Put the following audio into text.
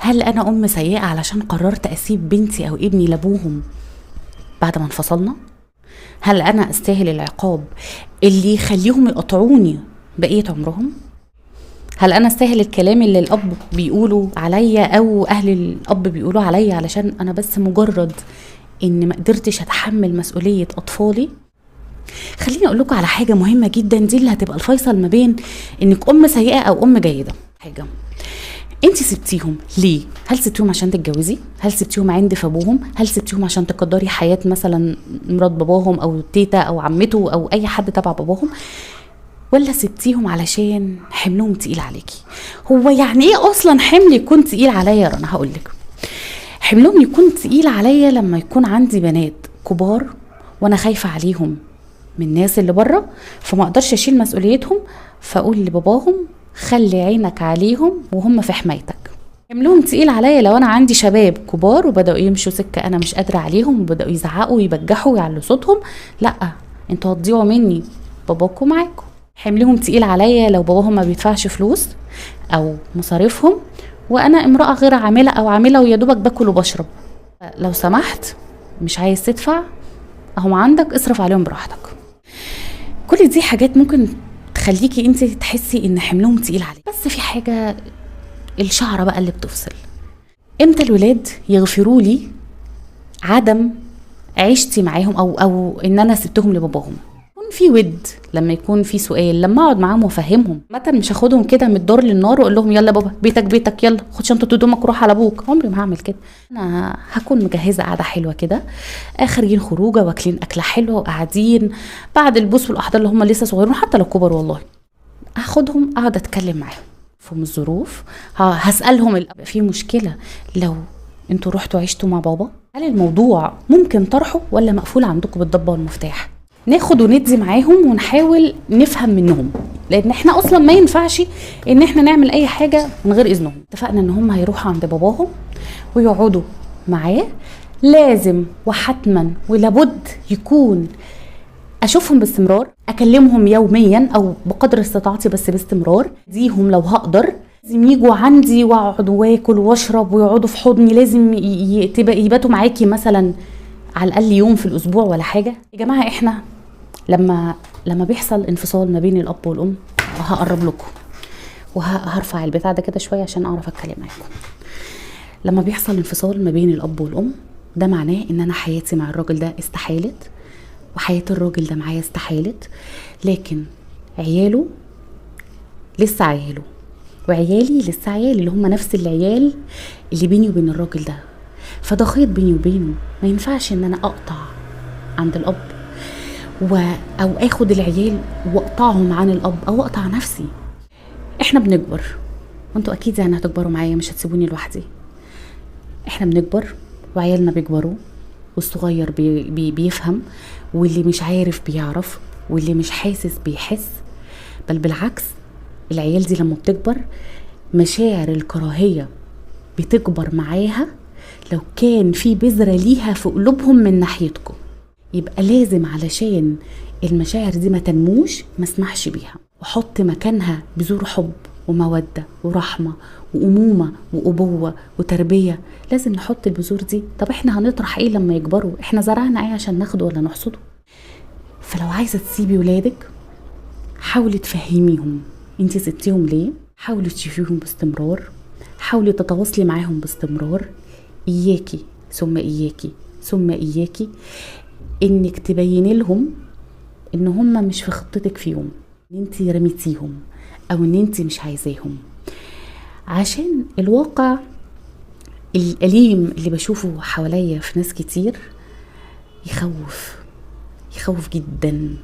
هل انا ام سيئه علشان قررت اسيب بنتي او ابني لابوهم بعد ما انفصلنا؟ هل انا استاهل العقاب اللي يخليهم يقطعوني بقية عمرهم؟ هل انا استاهل الكلام اللي الاب بيقوله عليا او اهل الاب بيقولوا عليا علشان انا بس مجرد ان ما قدرتش اتحمل مسؤولية اطفالي؟ خليني اقول لكم على حاجة مهمة جدا، دي اللي هتبقى الفيصل ما بين انك ام سيئه او ام جيدة. حاجة، انت سبتيهم ليه؟ هل سبتيهم عشان تتجوزي؟ هل سبتيهم عند فابوهم؟ هل سبتيهم عشان تقدري حياة مثلا مرات باباهم او تيتا او عمته او اي حد تبع باباهم؟ ولا سبتيهم علشان حملهم تقيل عليكي؟ هو يعني ايه اصلا حمل يكون تقيل عليا يا رنا؟ هقولك، حملهم يكون تقيل عليا لما يكون عندي بنات كبار وانا خايفة عليهم من الناس اللي بره، فما اقدرش اشيل مسؤوليتهم، فاقول لباباهم خلي عينك عليهم وهم في حمايتك. حملهم تقيل عليا لو انا عندي شباب كبار وبداوا يمشوا سكة انا مش قادرة عليهم، وبداوا يزعقوا ويبجحوا ويعلوا صوتهم، لا انتوا هتضيعوا مني، باباكم معاكم. حملهم تقيل عليا لو باباهم ما بيدفعش فلوس او مصاريفهم، وانا امراة غير عامله او عامله ويا دوبك باكل وبشرب، لو سمحت مش عايز تدفع اهم عندك، اصرف عليهم براحتك. كل دي حاجات ممكن تخليكي انت تحسي ان حملهم تقيل عليك. بس في حاجة، الشعرة بقى اللي بتفصل، امتى الولاد يغفروا لي عدم عيشتي معاهم او ان انا سبتهم لباباهم؟ يكون في ود، لما يكون في سؤال، لما اقعد معاهم وافهمهم. مثلا مش هاخدهم كده من الدار للنار واقول لهم يلا بابا بيتك بيتك، يلا خد شنطه هدومك وروح على ابوك، عمري ما هعمل كده. انا هكون مجهزة قعدة حلوة كده، خارجين خروجه واكلين اكله حلوة وقاعدين بعد البوس والاحضان اللي هم لسه صغيرين، حتى لو كبر والله هاخدهم اقعد اتكلم معاهم في الظروف، هسالهم في مشكلة لو انتوا رحتوا عشتوا مع بابا، هل الموضوع ممكن طرحه ولا مقفول عندكم بالضبه والمفتاح؟ ناخد وندي معاهم ونحاول نفهم منهم، لان احنا اصلا ما ينفعش ان احنا نعمل اي حاجة من غير اذنهم. اتفقنا ان هم هيروحوا عند باباهم ويقعدوا معاه، لازم وحتما ولابد يكون اشوفهم باستمرار، اكلمهم يوميا او بقدر استطاعتي بس باستمرار، ديهم لو هقدر، لازم يجوا عندي واقعد واكل واشرب ويقعدوا في حضني، لازم يباتوا معاكي مثلا على الاقل يوم في الاسبوع ولا حاجة. يا جماعة احنا لما بيحصل انفصال ما بين الاب والام، وهقرب لكم وهرفع البتاع ده كده شوية عشان اعرف اتكلم معاكم. لما بيحصل انفصال ما بين الاب والام، ده معناه ان انا حياتي مع الراجل ده استحالت، وحياه الراجل ده معايا استحالت، لكن عياله لسه عياله وعيالي لسه عيالي، اللي هم نفس العيال اللي بيني وبين الراجل ده، فده خيط بيني وبينه. ما ينفعش ان انا اقطع عند الاب او اخد العيال واقطعهم عن الاب او اقطع نفسي. احنا بنكبر، وانتوا اكيد يعني هتكبروا معايا، مش هتسيبوني لوحدي. احنا بنكبر وعيالنا بيكبروا، والصغير بي بي بيفهم، واللي مش عارف بيعرف، واللي مش حاسس بيحس. بل بالعكس، العيال دي لما بتكبر مشاعر الكراهية بتكبر معاها لو كان في بذرة ليها في قلوبهم من ناحيتكم. يبقى لازم علشان المشاعر دي ما تنموش ما اسمحش بيها، وحط مكانها بذور حب ومودة ورحمة وأمومة وأبوة وتربية. لازم نحط البذور دي. طب احنا هنطرح ايه لما يكبروا؟ احنا زرعنا ايه عشان ناخده ولا نحصده؟ فلو عايزة تسيبي ولادك حاولي تفهميهم انتي سبتيهم ليه، حاولي تشوفيهم باستمرار، حاولي تتواصلي معاهم باستمرار. اياكي ثم اياكي ثم اياكي انك تبيني لهم ان هم مش في خطتك في يوم، ان انتي رميتيهم او ان انتي مش عايزاهم. عشان الواقع الأليم اللي بشوفه حواليا في ناس كتير يخوف، يخوف جدا.